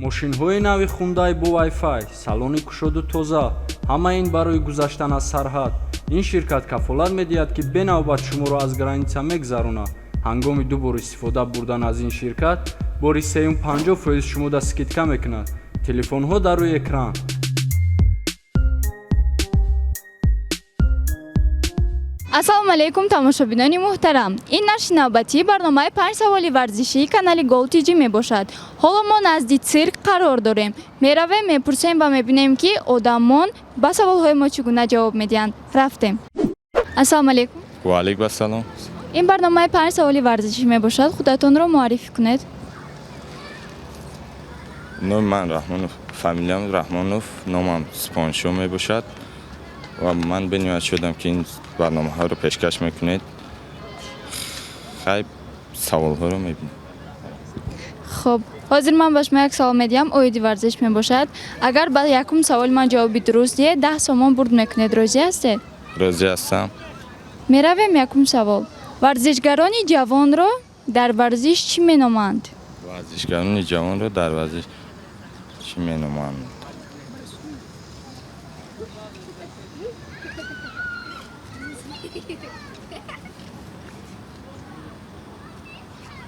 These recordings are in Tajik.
Мошинҳои нави Хундай бо Wi-Fi, салони кушоду тоза, ҳама ин барои гузаштан аз сарҳад. Ин ширкат кафолат медиҳад, ки бенавбат шуморо аз граница мегзаронад. Ҳангоми ду бор истифода бурдан аз ин ширкат, бори сеюм 50% шумода скидка мекунад. Телефонҳо дар рӯи экран. Ассалому алайкум, тамошобинони муҳтарам. Ин нашри навбатии барномаи панҷ саволи варзишии канали Гол Тҷ мебошад. Ҳоло мо назди цирк қарор дорем. Меравем, мепурсем ва мебинем, ки одамон ба саволҳои мо чӣ гуна ҷавоб медиҳанд. Рафтем. Ассалому алайкум. Ва алайкум ассалом. Ин барномаи панҷ саволи варзишӣ мебошад. Худатонро муаррифӣ кунед. Номи ман Раҳмонов, фамилиям Раҳмонов, номам Споншо мебошад ва ман бениҳоят шудам, ки ин барномаҳоро пешкаш мекунед. Хайб, саволҳоро мебинем. Хуб, ҳозир ман ба шумо як савол медиҳам, оиди варзиш мебошад. Агар ба якум саволи ман ҷавоби дуруст диҳед, 10 сомон бурд мекунед. Розӣ ҳастед? Розӣ ҳастам. Меравем, якум савол. Варзишгарони ҷавонро дар варзиш чӣ меноманд? Варзишгарони ҷавонро дар варзиш чӣ меноманд?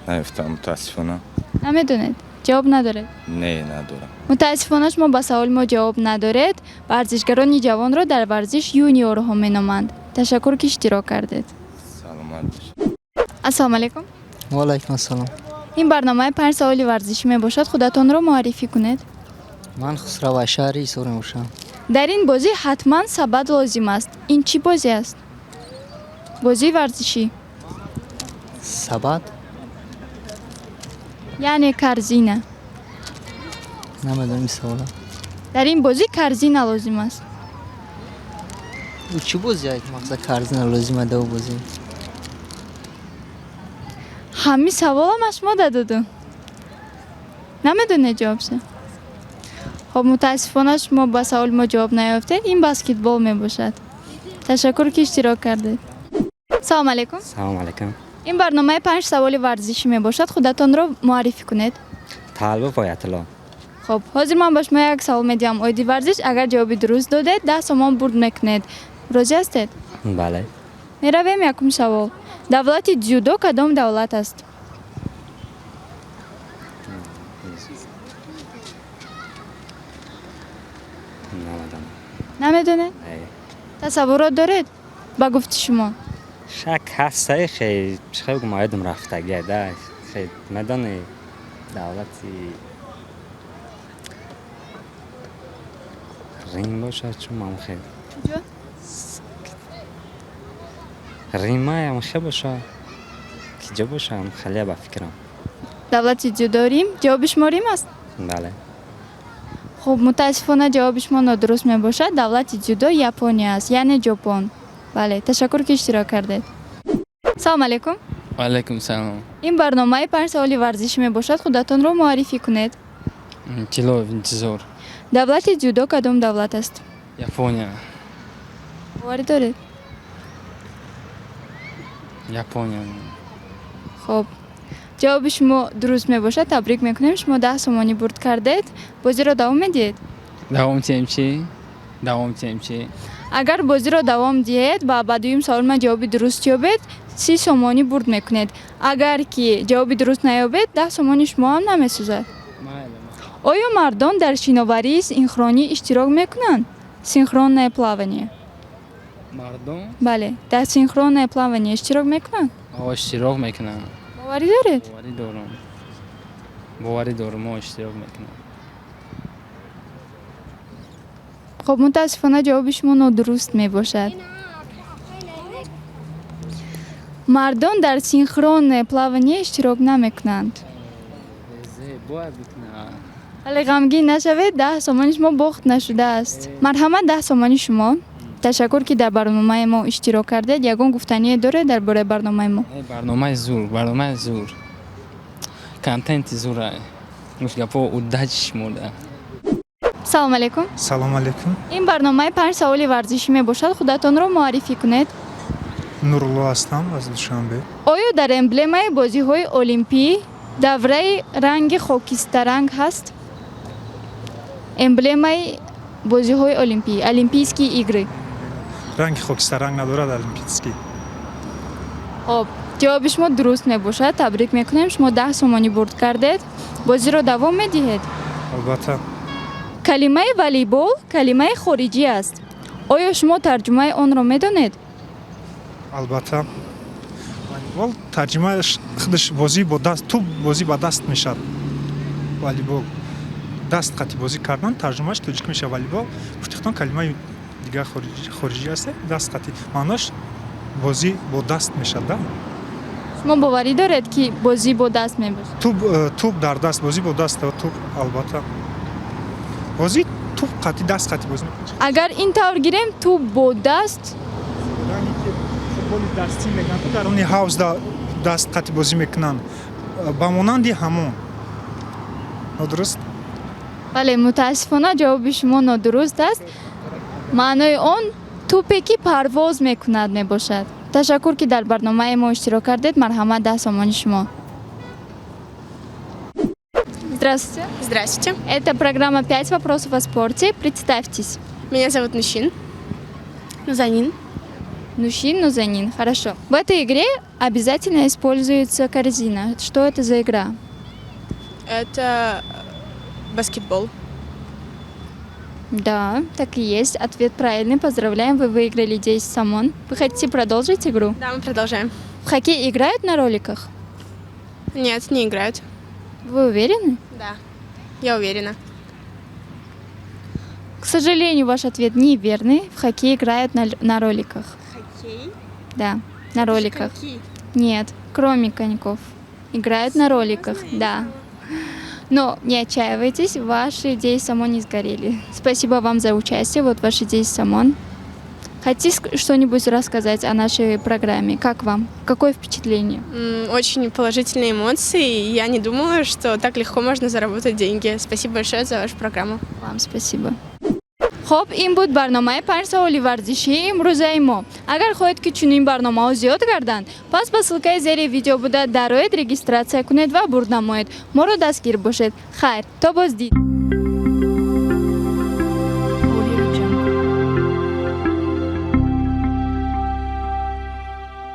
Наёфтам, мутаассифона. Намедонед? Ҷавоб надоред? Не, надорам. Мутаассифона, шумо ба саволи мо ҷавоб надоред. Варзишгарони ҷавонро дар варзиш юниорҳо меноманд. Ташаккур, ки иштирок кардед. Саломат бошед. Ассалому алайкум. Ва алайкум ассалом. Ин барномаи панҷ саволи варзишӣ мебошад. Худатонро муаррифӣ кунед. Ман Хусрав, аз шаҳри Ҳисор мебошам. Дар ин бозӣ ҳатман сабад лозим аст. Ин чӣ бозӣ аст? Бозии варзишӣ. Сабад? Яъне корзина. Намедонам ин савола. Дар ин бозӣ корзина лозим аст. Ӯ чӣ бозӣ, мақсад корзина лозима дар ӯ бозӣ? Ҳамин саволам аз шумо дадоду. Намедонед ҷавобша? Хоб, мутаассифона, шумо ба саволи мо ҷавоб наёфтед. Ин баскетбол мебошад. Ташаккур, ки иштирок кардед. Салому алайкум. Салом алайкум. Ин барномаи панҷ саволи варзишӣ мебошад. Худатонро муаррифӣ кунед. Талбо Оятулло. Хоб, ҳозир ман ба шумо як савол медиҳам оиди варзиш. Агар ҷавоби дуруст додед, 10 сомон бурд мекунед. Розӣ ҳастед? Бале. Меравем, якум савол. Давлати дзюдо кадом давлат аст? Намедонам. Намедонед? Не. Тасаввурот доред, ба гуфти шумо? Шак ҳастай, хе хеле гум оидам рафтагия да. Хе медони, давлати Рим бошад, чун мам хе. Куҷо? Римаям хе боша. Киҷо бошам, хеле ба фикрам. Давлати дзюдо Рим. Ҷавоби шумо Рим аст? Бале. Хуб, мутаассифона, ҷавоби шумо нодуруст мебошад. Давлати дзюдо Япония аст, яъне Ҷопон. Бале, ташаккур, ки иштирок кардед. Салому алайкум. Алайкум салом. Ин барномаи панҷ саволи варзишӣ мебошад. Худатонро муаррифӣ кунед. Тилоев Интизор. Давлати дзюдо кадом давлат аст? Япония. Боварӣ доред? Япония. Хуб, ҷавоби шумо дуруст мебошад. Табрик мекунем, шумо 10 сомонӣ бурд кардед. Бозиро давом медиҳед? Давом тиҳем чӣ? Давом тиҳем чӣ? Агар бозиро давом диҳед ва ба дуюм саволи ман ҷавоби дуруст ёбед, 30 сомонӣ бурд мекунед. Агар ки ҷавоби дуруст наёбед, 10 сомони шумо ҳам намесӯзад. Оё мардон дар шиноварии синхронӣ иштирок мекунанд? Синхронное плавание. Мардум? Бале, дар синхронное плавание иштирок мекунанд? О, иштирок мекунанд. Боварӣ доред? Боварӣ дорам. Боварӣ дорам, мо иштирок мекунем. Хуб, мутаассифона, ҷавоби шумо нодуруст мебошад. Мардон дар синхронное плавание иштирок намекунанд. Бояд бикунанд. Вале ғамгин нашавед, 10 сомони шумо бохт нашудааст. Марҳамат, 10 сомони шумо. Ташаккур, ки дар барномаи мо иштирок кардед. Ягон гуфтание доред дар бораи барномаи мо? Барномаи зур, барномаи зур, контенти зура. Гуфт гапо, удачи шумода. Салом алейкум. Салом алейкум. Ин барномаи панҷ саволи варзишӣ мебошад. Худатонро муаррифӣ кунед. Нурулло ҳастам аз Душанбе. Оё дар эмблемаи бозиҳои олимпӣ давраи ранги хокистаранг ҳаст? Эмблемаи бозиҳои олимпӣ, Олимпийские игры. Ранги хокистарранг надорад олимпийский. Хоб, ҷавоби шумо дуруст мебошад. Табрик мекунем, шумо 10 сомонӣ бурд кардед. Бозиро давом медиҳед? Албатта. Калимаи волейбол калимаи хориҷӣ аст. Оё шумо тарҷумаи онро медонед? Албатта, волейбол тарҷимааш худаш бозӣ бо даст, тӯб бозӣ ба даст мешавад. Волейбол даст қати бозӣ кардан, тарҷумааш тоҷикӣ мешавад волейбол. Гуфтихтон, калимаи дигар хориҷӣ аст, даст қати маъноаш бозӣ бо даст мешавад, да. Шумо боварӣ доред, ки бозӣ бо даст мебошад? Тӯб, тӯб дар даст, бозӣ бо даст, тӯб, албатта, бозӣ тӯб қати даст қати бозӣ мекунад. Агар ин тавр гирем, тӯб бо даст. Ранге ки футболи дастӣ мегӯянд, дар они ҳавз даст қати бозӣ мекунанд, ба монанди ҳамон. Нодуруст? Бале, мутаассифона, ҷавоби шумо нодуруст аст. Маънои он тӯпе ки парвоз мекунад мебошад. Ташаккур, ки дар барномаи мо иштирок кардед. Марҳамат, 10 сомони шумо. Здравствуйте. Здравствуйте. Это программа «Пять вопросов о спорте». Представьтесь. Меня зовут Нушин. Нузанин. Нушин, Нузанин. Хорошо. В этой игре обязательно используется корзина. Что это за игра? Это баскетбол. Да, так и есть. Ответ правильный. Поздравляем, вы выиграли 10 сомон. Вы хотите продолжить игру? Да, мы продолжаем. В хоккей играют на роликах? Нет, не играют. Вы уверены? Да, я уверена. К сожалению, ваш ответ неверный. В хоккей играют на роликах. Хоккей? Да, на роликах. Нет, кроме коньков. Играют на роликах, да. Но не отчаивайтесь, ваши 10 сомон не сгорели. Спасибо вам за участие. Вот ваши 10 сомон. Хотите что-нибудь рассказать о нашей программе? Как вам? Какое впечатление? Очень положительные эмоции. Я не думала, что так легко можно заработать деньги. Спасибо большое за вашу программу. Вам спасибо. Хоб, ин буд барномаи панҷ саволи варзишии имрӯзаи мо. Агар хоҳед, ки чунин барномаҳо зиёд гарданд, пас ба ссылкаи зери видео буда дароед, регистрация кунед ва бурд намоед. Моро дастгир бошед. Хайр, то боздид. Audio Jungle.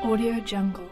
Audio Jungle.